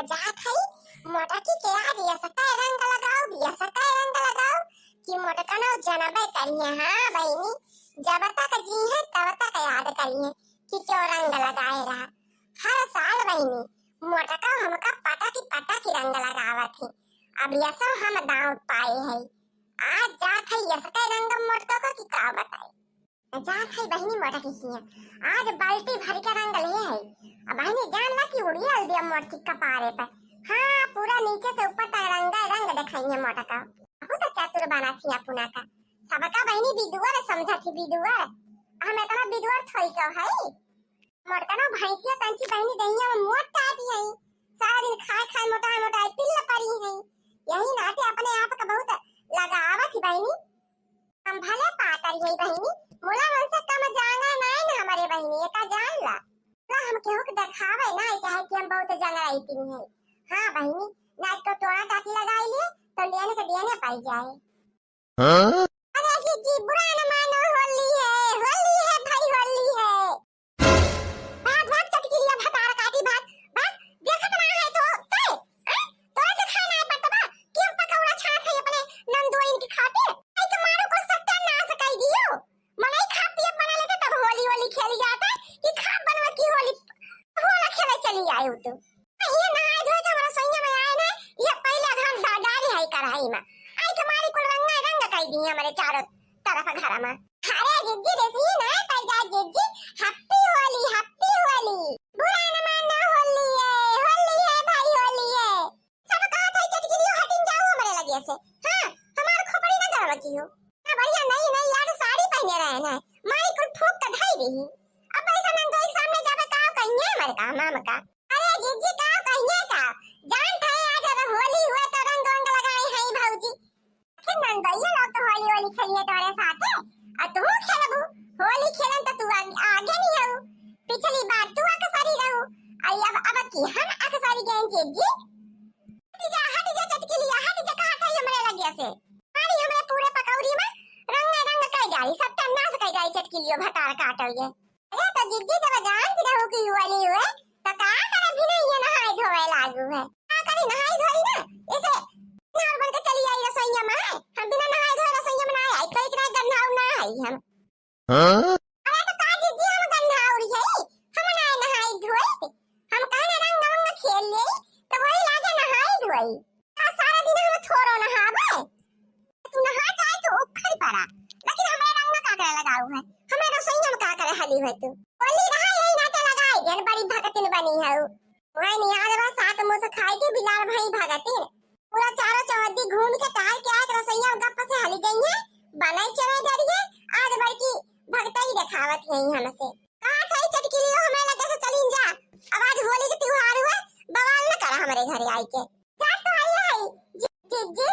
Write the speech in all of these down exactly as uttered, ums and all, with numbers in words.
जात हई, मोटकी के आज यसका रंग लगाउब, यसका रंग लगाउब कि मोटकनो जनबे करिहे। हाँ बहिनी, जब तक जीहे तब तक याद करिहे कि क्यों रंग लगाए रहा। हर साल बहिनी मोटका हमका पटक पटक रंग लगावत ही। अब यसो हम दांव पाए हई। आज जात हई यसके रंग मोटका को कि का बताई। जात हई बहिनी मोटकी किहाँ, आज बाल्टी भर के रंग ले हई। अब बहिनी जान ला कि उड़ियल दिया मोटकी कपारे पे। हाँ, पूरा नीचे से ऊपर तक रंगा रंग देखाइए मोटका। बहुत चतुर बना थी अपना का। सबका बहिनी बिदुअर समझा थी, बिदुअर। हम इतना बिदुअर थोड़ी क्यों हई। मोटकनो भैंसिया तंची बहिनी दहिया में मोट टाटी हई। सारा दिन खाए खाए मोटाए मोटाए पिल्ल परी हई। यही नाते अपने आप का बहुत लगावत ही बहिनी। हम भले पातर हई बहिनी, मुला मन से कम जांगर नाई न हमरे बहिनी, एका जान ला। मुला हम केहू के देखावे नाई चाहे कि हम बहुत जंगराई तीन हई। हाँ बहिनी, नाई तो टोना टाटी लगाई लिए तो लेने के देने पाई जाए। हाँ? अरे जीजी, बुरा न मानो, होली है, होली है भाई, होली है। भाग, भाग, चटकिलिया भतार काटी, भाग, भाग। देखत ना है तो, ते, हैं? तोरा से खाना है पड़त बा कि हम पकौड़ा छानत है अपने नंदोइन के खातिर। आई तो मारो को सत्यानाश कर दियो। मनई खा पिए बना लेते तब होली, होली खेली जाता कि खा बनवा की होली, होला खेले चली आए हो तू। ये नहाए धोए के हमरा सैया में आए ना, ये पहले घंटा डाली है कढ़ाई में। आई के मारी कुल रंगा रंग कर दी हमरे चारों तरफ घर में। अरे जिज्जी रे, सी ना पड़ जा जिज्जी, happy होली, happy होली। बुरा न मानना, होली है, होली है भाई, होली है। सब कहा था चटकिलियो हटिन जाओ हमरे लगे से। हाँ, हमार खोपड़ी ना गरम की हो। ना बढ़िया नई नई यार साड़ी पहने रहे ना, मारी कुल फूक के धई रही। अब ऐसा नंदोई के सामने जावे का कहिए मर का माम का। अरे जिज्जी का कहिए का, जान थे आज अगर होली हुए तो रंग वंग लगाए हैं भौजी। फिर नंदोइया लोग तो होली होली खेलिए तोरे साथे, और तू खेलबू। होली खेलन तो तू आगे, आगे नहीं हऊ। पिछली बार तू अकसरी रहू, आई अब, अब की हम अकसरी गए जिज्जी। हट जा, हट जा चटकिलिया, हट जा कहा था हमरे लगे से। मारी हमरे पूरे पकौड़ी में रंग रंग कर डाली, सत्यानाश कर डाली चटकिलियो भतार काटो ये। अरे तो जिज्जी जब जानती रहू कि होली हुए, तो का करे बिना ये नहाए धोए लागू है? का करी नहाई धोई ना, इसे नहर बन के चली आई रसोईया में। हम बिना नहाए धोए रसोईया में ना आई, कई तरह गंधाऊ ना आई हम। हाँ? अरे तो का जिज्जी हम गंधाऊ रही है, हम ना नहाई धोई, हम कहना रंग रंग खेल ले, तो वही लागे नहाई धोई। का सारा दिन हम थोरो नहावे? तू नहा जाए तो उखड़ पड़ा, लेकिन हमरे रंग में का करे लगाऊ है? हमरे रसोईया में का करे हली है तू? होली रहा यही नाते लगाई देन, बड़ी भगतिन बनी है। वही नियाज बा सात मुँह से खाई के बिलार भाई भगतिन। पूरा चारों चौहद्दी घूम के टहल के आए रसोईया में गप से हली गई है, बनाई चले डरिए, आज बड़की भगतई देखावत है हमसे। का खाई चटकिलियो हमरे लगे से चली जा, अब आज होली के त्योहार हुए, बवाल न करा हमरे घरे आई के। जा तो आई है, जी, जी, जी।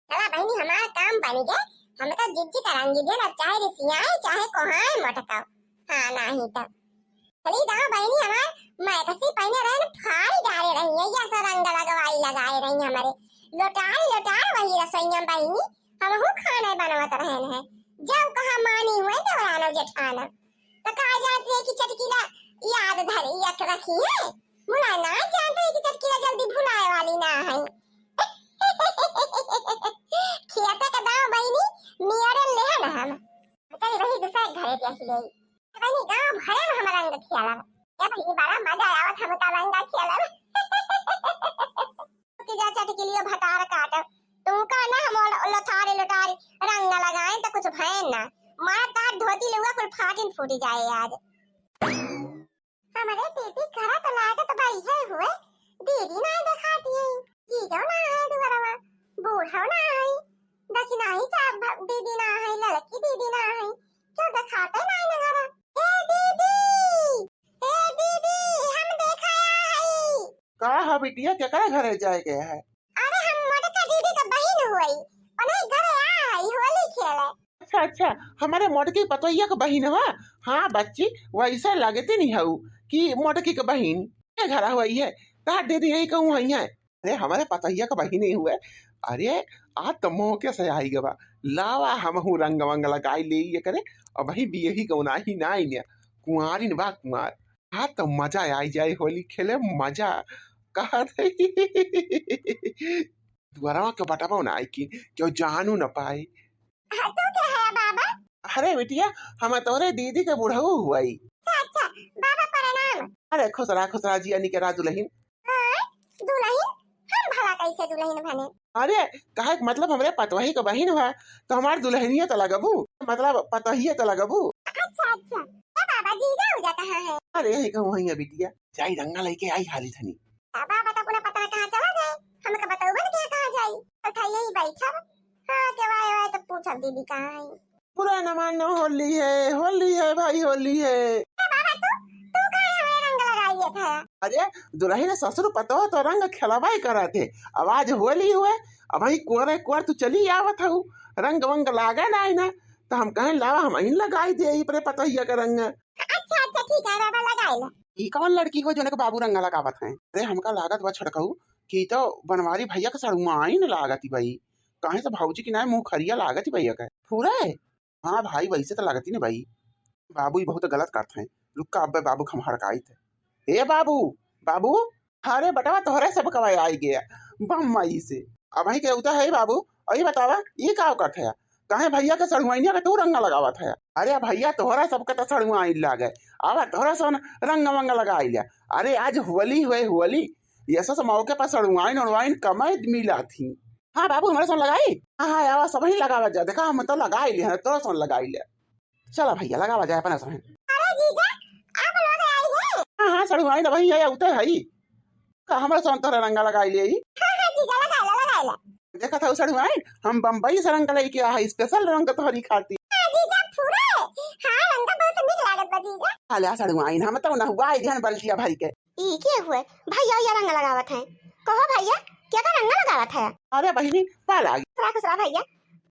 चला बहिनी, हमार काम बन गए, हम तो जिज्जी का रंगी देन, अब चाहे रिसियाए, चाहे कोहाए मोटकाओ। हाँ, नाही तो। चली जाओ बहिनी, हमार मैकसी पहने रहे न, फाड़ी डाले रही है, ये सब रंग लगवाई लगाए रही हमारे। लोटार, लोटार वही रसोईया बहिनी, हम हूँ खाना बनवत रहन है। जब कहा मानी हुए देवरानो जेठाना। तो का जात रहे कि चटकीला याद धरी, यक रखी है। मुला ना जानते हैं कि चटकीला जल्दी भुलाए वाली ना है। खियाता का दाव बहिनी नियरन ले ना हम। चल वही दूसरा घरे देख ले। बहिनी गाँव भरे में हम रंग खेलब। ए बहिनी बड़ा मजा आवत हम का रंग खेलब। कि जा चटकिलियो भतार काट। तुमका ना हम लोथारे लोटारे रंग लगाए तो कुछ भय ना। मार तार धोती लुआ कुल फाटिन फूटी जाए आज। हमरे दीदी घरा तो लागत बा इहे हुए, दीदी नाहीं देखाती है। जीजो ना है दुआरवा, बूढ़ो ना है, देखी नाहीं चाप भ-, दीदी ना है, लड़की दीदी ना है, क्यों देखाते नाहीं नगरा? ए दीदी, ए दीदी, हम देखा है। का ह बिटिया, केकरे घरे जाए के है? अरे हम मोटका दीदी का बहिन हुई, उन्हें घरे आ है, होली खेले। अच्छा, अच्छा, हमारे मोटकी पतोहिया का बहिन हुआ? हाँ बच्ची, वैसे लगते नहीं हऊ कि मोटकी का बहिन। के घर हुई है? तार दीदी यही कहूँ हुई है। अरे हमारे पतोहिया का बहिन ही हुए। अरे आज तो मौके से आई गवा, लावा हमहू रंग वंग लगाई ले ये करे। अब वही बियही गौनाही ना आई, कुंवारिन बा कुंवार। आज तो मजा आई जाए होली खेले, मजा। कहत है। दुआरवा के बटवा ना आई कि केहू जानू न पाई। हाँ, तू के है बाबा? अरे बिटिया, हम तोहरे दीदी के बुढ़ऊ हुआई। अच्छा, अच्छा, बाबा प्रणाम। अरे खुश रहा, खुश रहा, जिया निके रहा दुलहिन। हाँ, दुलहिन? हम भला कैसे दुलहिन बने? अरे, कहे के मतलब हमरे पतोही के बहिन हुआ, तो हमार दुलहिनिया तो लगबू, मतलब पतोहिया तो लगबू। अच्छा, अच्छा। ए बाबा, जीजा उजा कहाँ है? अरे, यही कहूँ है बिटिया, जाई रंगा लेके आई हाली धनी। बाबा तो अपना पता ना कहाँ चला जाए, हमका बतौबे न किया कहाँ जाई। अच्छा, यही बैठब। हाँ, के वाय वाय तो पूछब दीदी कहाँ है। बुरा न मानो, होली है, होली है भाई, होली है। ए बाबा, तू, तू काहे हमें रंग लगाइए था? अरे, दुलहिन ससुर पतोह तो रंग खेलबा ही करत है। अब आज होली हुए, अब वही कुंवरे कुंवर तू चली आवत हऊ, रंग वंग लागे ना है ना, तो हम कहें लावा हम ही लगाई दे ई परे पतोहिया का रंग। अच्छा, अच्छा, ठीक है बाबा, लगाई ला। ई कौन लड़की हो जोने के बाबू रंग लगावत हैं? अरे, हमका लागत बा छोटकऊ कि ई तो बनवारी भैया के सड़ुआइन लागत ही भाई। काहे से भौजी की नाय मुँह खरिया लागत ही भैया के। फूरे? हाँ भाई, वैसे तो लागत ही ना भाई। बाबू ई बहुत गलत करत हैं। रुका, अब्बे बाबू के हम हड़काई थे। ए बाबू, बाबू, अरे बटवा तोहरे सब कवाए आई गया बम्बई से। अब वहीं के उतर है बाबू, और ये बतावा, ये का करत है? काहे भैया के सड़ुआइनिया के तू रंग लगावत है? अरे भैया, तोहरा सबके तो सड़ुआइन लागे। आवा, तोहरा सन रंग वंग लगाई ले। अरे आज होली हुए, होली, ये सब मौके पर सड़ुआइन उड़ुआइन कमाई मिला थी। हाँ बाबू, हमारे सन लगाई। हाँ, हाँ, आवा, सब ही लगावा जा। देखा, हम तो लगाई ले हैं, तोहरा सन लगाई ले। चला भैया, लगावा जाए अपना सन। अरे जीजा, आप लोग आई हैं? हाँ, हाँ, सड़ुआइन वही है, उतर है। का हमरे सन तोहरा रंगा लगाई ले? हाँ, हाँ, जीजा, लगाई ला, लगाई ला। देखा था सड़ुआइन, हम बम्बई से रंग लेके आ है, special रंग तोहरी खातिर। हाँ, जीजा, फूरे। हाँ, रंग बहुत नीक लागत बा, जीजा। हाले सड़ुआइन, हम तो नहुआ आई ध्यान बल्टिया भरी के। ई के हुए? भैया, ये रंग लगावत हैं। कहो भैया, क्या का रंग लगावत है? अरे बहिनी, पा लागी। खुसरा, खुसरा भैया।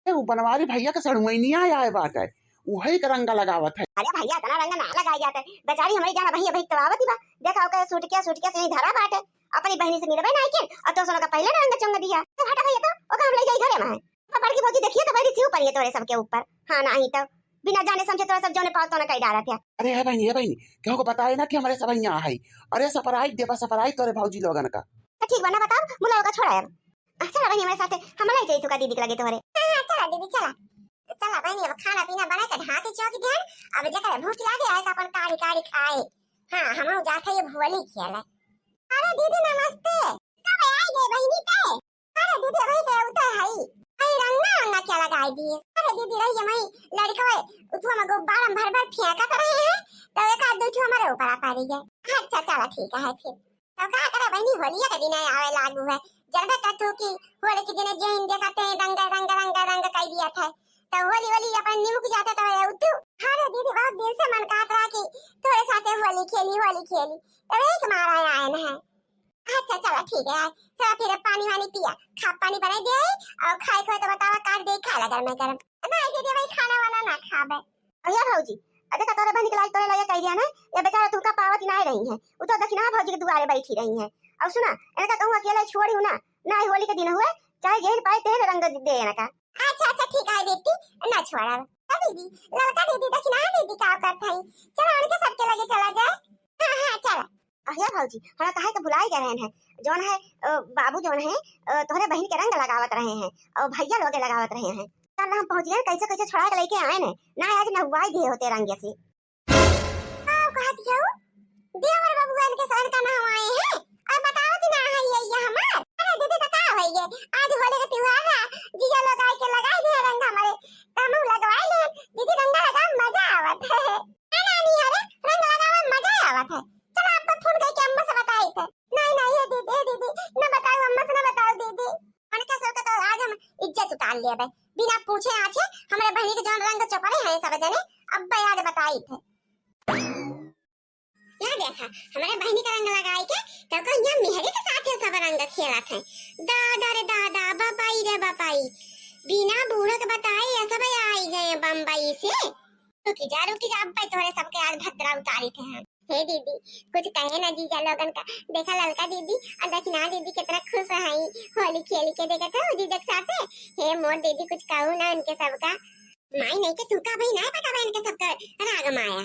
ए, उ बनवारी भैया के सड़ुआइनिया आए बाटे, उहे के रंग लगावत है। अरे भैया, इतना रंग ना लगाई जात है। बेचारी हमारी जान भैया, भाई तवावत ही बा। देखा, ओके सूट के, सूट के सही धरा बाटे। अपनी बहिनी से मिलबे ना किन, और तो सोना का पहले रंग चंग दिया। तो हटा भैया, तो ओके हम ले जाई घरे में। अब बड़की भौजी देखिए तो बड़ी सिउ पड़ी है तोरे सबके ऊपर। हाँ, ना ही तो बिना जाने समझे तोरा सब जौने पाओ तोने कई डालत है। अरे है बहिनी, है बहिनी, केहू को बताए ना कि हमारे सब यहाँ है। अरे surprise देबा, surprise तोरे भौजी लोगन का। तो ठीक बा ना, बताओ, मुलाओ का छोड़ा अब। आ, चला बहिनी, हमारे साथे, हम ले जाई तू का दीदी के लगे तोहरे। हाँ, हाँ, चला दीदी, चला। चला बहिनी, अब खाना पीना बना के ढाँकी चौकी ध्यान, अब जेकर भूख लागे, आए तो अपन काढ़ी काढ़ी खाए। हाँ, हम जाते ये भुअली खेले। अरे दीदी नमस्ते। कब आई गए बहिनी ते? अरे दीदी, अभी तो उतर है। अरे रंगा, रंगा क्या लगाई दिए? अरे दीदी, रही मैं लड़का उठुआ में गुब्बारा में भर भर फेंकत रहे हैं, तो एक आध दो ठो हमारे ऊपर आ पड़ी गए। अच्छा, चला ठीक है फिर। तो का करे बहिनी, होलिया के दिन आवे लागू है। जनबे करतू कि होली के दिन जेहिन देखते हैं रंग, रंग, रंग, रंग कई दिया था। तो होली, होली अपन निमुक जाता तो है उठू। अरे दीदी, बहुत दिन से मन कहत रहा कि तोरे साथे होली खेली, होली खेली। तो एक मारा आए न है। अच्छा, चला ठीक है। चला फिर अब पानी वानी पिया, खा पानी बनाई दे आई, और खाए खोए तो बतावा, काट दे खाए ला गरमे गरम। ना दीदी, भाई खाना वाना ना खाबे। अरे भौजी, अ देखा तोरे बहन के लाज तोरे लगे कह दिया ना, ये बेचारा तुमका पावत ही ना रही है, वो तो दखिना भौजी के दुआरे बैठी रही है। और सुना, इनका कहूँ अकेले छोड़ी हूँ ना, ना ही होली के दिन हुए, चाहे जेहन पाए तेहन रंग दे इनका। अच्छा, अच्छा, ठीक है बेटी, ना छोड़ा। अ दीदी, ललका दीदी, दखिना दीदी का करत है, चलो उनके सबके लगे चला जाए। हाँ, हाँ, चला। अहिया भौजी, हमरा कहे के भुलाई गए रहन है, जौन है, अ, बाबू जौन है, अ, तोहरे बहिन के रंग लगावत रहे हैं और भैया लोगे लगावत रहे हैं। चल हम पहुँच गए, कैसे कैसे छोड़ा के लेके आए ने, ना आज नहुआई दिए होते रंग से। का कहत हऊ? देवर बबुआ इनके सहन का नहवाए हैं, और बताओ कि ना है ये, ये हमार। अरे दीदी, तो का होई गे, आज होली के त्योहार है, जीजा लोग आए के लगाई दिए रंग हमारे, तो हम लगवाए ले। दीदी, रंग लगा, मजा आवत है। ना नानी, अरे रंग लगावे में मजा आवत है। चलो आपको फोन करके अम्मा से बताई थे। नहीं, नहीं, ये दीदी, ये दीदी, न बताओ अम्मा से, न बताओ दीदी। मन के सर के तो आज हम इज्जत उतार लेबे। बिना पूछे आछे हमरे बहिनी के जौन रंग चोपड़े हैं सब जने, अब आज बताई थे। या देखा, हमरे बहिनी का रंग लगाई के तो कहिया मेहरे के साथ ये सब रंग खेलत हैं। दादा रे दादा, बापाई रे बापाई, बिना बूढ़ो के बताए ये सब आई गए बम्बई से। रुकी जा, रुकी जा, अब्बे तोहरे सबके आज भद्रा उतारी थे हम। हे दीदी, कुछ कहे ना जीजा लोगन का। देखा ललका दीदी और दखिना दीदी कितना खुश हई, होली खेली के देखत हो जीजा के साथे। हे मोर दीदी, कुछ कहू ना उनके सबका। माई नहीं के तुमका भाई ना पता बा इनके सबका राग माया।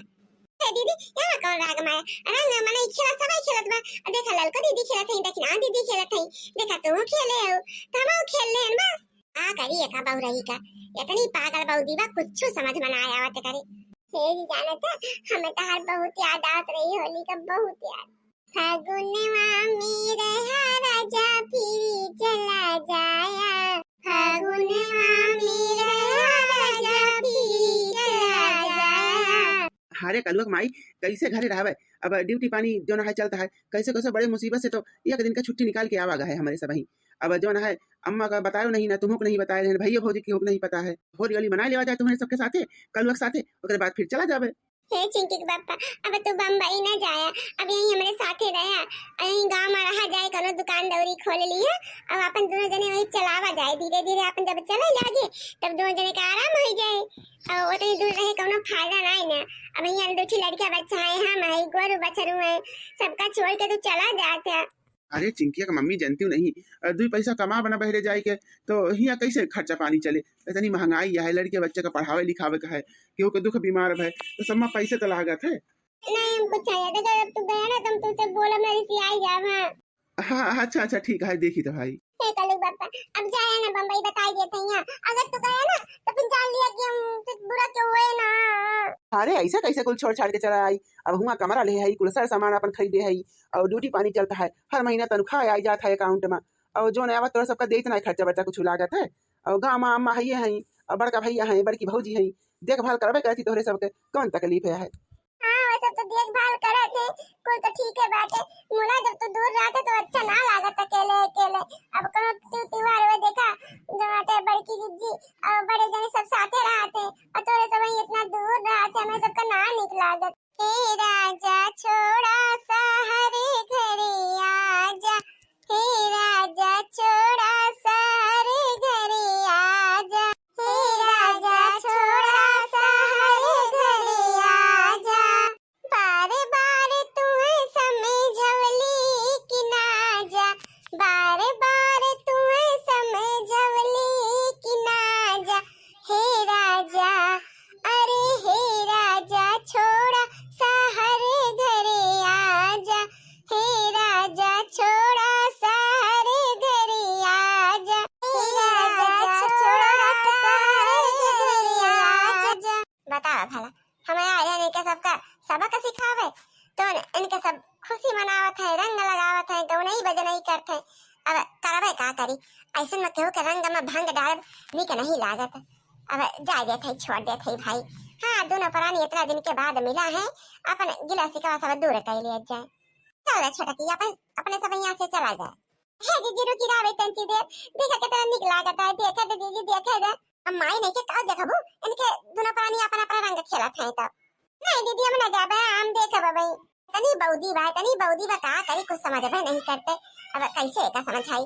ए दीदी, यहाँ कौन राग माया? रंग मनई खेलत, सबै खेलत बा। आ देखा ललको दीदी खेलत हई, दखिना दीदी खेलत हई, देखा तू खेले हो, तो हमहू खेल लेन बस। आ करी एका बहुरही का, इतनी पागल बउदी बा, कुछ समझ में ना आवत करे। हे जी जानत, हमें तहार बहुत याद आवत रही, होली का बहुत याद। फागुनवा में रहा राजा फिरी चला जाया, फागुनवा में रहा राजा फिरी चला जाया। अरे कलुआ के माई, कैसे घरे रहबे? अब ड्यूटी पानी जौन है चलता है, कैसे कैसे बड़े मुसीबत से तो एक दिन का छुट्टी निकाल के आवा गा है हमरे सबही। अब जौन है अम्मा का बतायो नहीं ना, तुमको नहीं बताए रहे, भैया भौजी की होक नहीं पता है। होली होली मनाए लेवा जाए तुम्हारे सबके साथे, कलुआ के साथे, ओकरे बाद फिर चला जाबे। हे चिंकी के पापा, अब तू बम्बई ना जाया, अब यहीं हमरे साथे रहा, यहीं गाँव में रहा जाए, कोनो दुकान दौरी खोल लिया, अब अपन दोनों जने वहीं चलावा जाए धीरे धीरे, अपन जब चले लागे तब दोनों जने का आराम हो जाए। और उतनी दूर रहे कोनो फायदा ना है ना, अब यहाँ दो ठो लड़का बच्चा है, हम है, गोरू बछरू है, सबका छोड़ के तू चला जात है। अरे चिंकिया के मम्मी जानती हूँ नहीं, अ, दुई पैसा कमा बना बहरे जाए के, तो हियाँ कैसे खर्चा पानी चले? इतनी महंगाई है, लड़के बच्चे का पढ़ावे लिखावे का है, केहू के दुख बीमार है, तो सब में पैसे तो लागत है। नहीं, हमको चाहिए था, जब तू गया ना, तो हम तुझसे बोला, मैं रिसियाई जावा। हाँ, अच्छा, अच्छा, ठीक है, देखी तो भाई। हे कलू बापा, अब जाए ना बम्बई, बताई देते हैं यहाँ। अगर तू गया ना, तो फिर जान लिया कि हम तो बुरा क्यों हुए ना। अरे, ऐसा कैसे कुल छोड़ छाड़ के चला आई? अब हुआ कमरा ले है, कुल सर सामान अपन खरीदे है, और ड्यूटी पानी चलता है, हर महीना तनख्वाह आई जात है अकाउंट में, और जो नया तोरा सबका देत ना खर्चा बर्चा कुछ लागत है, और गाँव में अम्मा है, है, और बड़का भैया है, बड़की भौजी है, देखभाल करबे करती तोहरे सबके, कौन तकलीफ है? हाँ, वैसे तो देखभाल करत है, कुल तो ठीक है बाटे। मुला जब तू दूर रहते तो अच्छा ना लागत अकेले अकेले। अब कोनो त्योहार हुए देखा, जो बाटे बड़की जिज्जी और बड़े जने सब साथे रहते, और तोरे सब वहीं इतना दूर रहते, हमें सबका ना निक लागत। हे राजा छोड़ा सहरे घरे आजा, हे राजा छोड़ा सहरे घरे आजा, हे राजा छोड़ा सहरे घरे आजा। बार बार तुहे समझवली कि ना जा, बार बार तुहे समझवली कि ना जा, हे राजा, अरे हे राजा छोड़ा सहरे घरे आजा, हे राजा छोड़ा सहरे घरे आजा, हे राजा छोड़ा सहरे घरे आजा। बतावा भला, हम आए हैं इनके सबका सबक सिखावे, तो इनके सब खुशी मनावत है, रंग लगावत है, गवनई बजनई करत है। अब करबे का करी, ऐसन में केहू के रंग में भंग डालब निक नहीं लागत। अब जाए देत है, छोड़ देत है भाई। हाँ, दोनों प्राणी इतना दिन के बाद मिला है, अपन गिला शिकवा सब दूर कर लिया जाए। चल रे छोटकी, अपन, अपने सब यहाँ से चला जाए। हे जीजी, रुकी रहा तंची देर, देखा कितना निक लागत है, देखे दे जीजी, देखे दे। अब माई नहीं के का देखबू, इनके दोनों प्राणी अपन अपन रंग खेलत हैं तो। नहीं दीदी, हम ना जाबे, हम देखब भाई। तनी बौदी बा, तनी बौदी बा, का करी, कुछ समझबे नहीं करते। अब कैसे एका समझाई?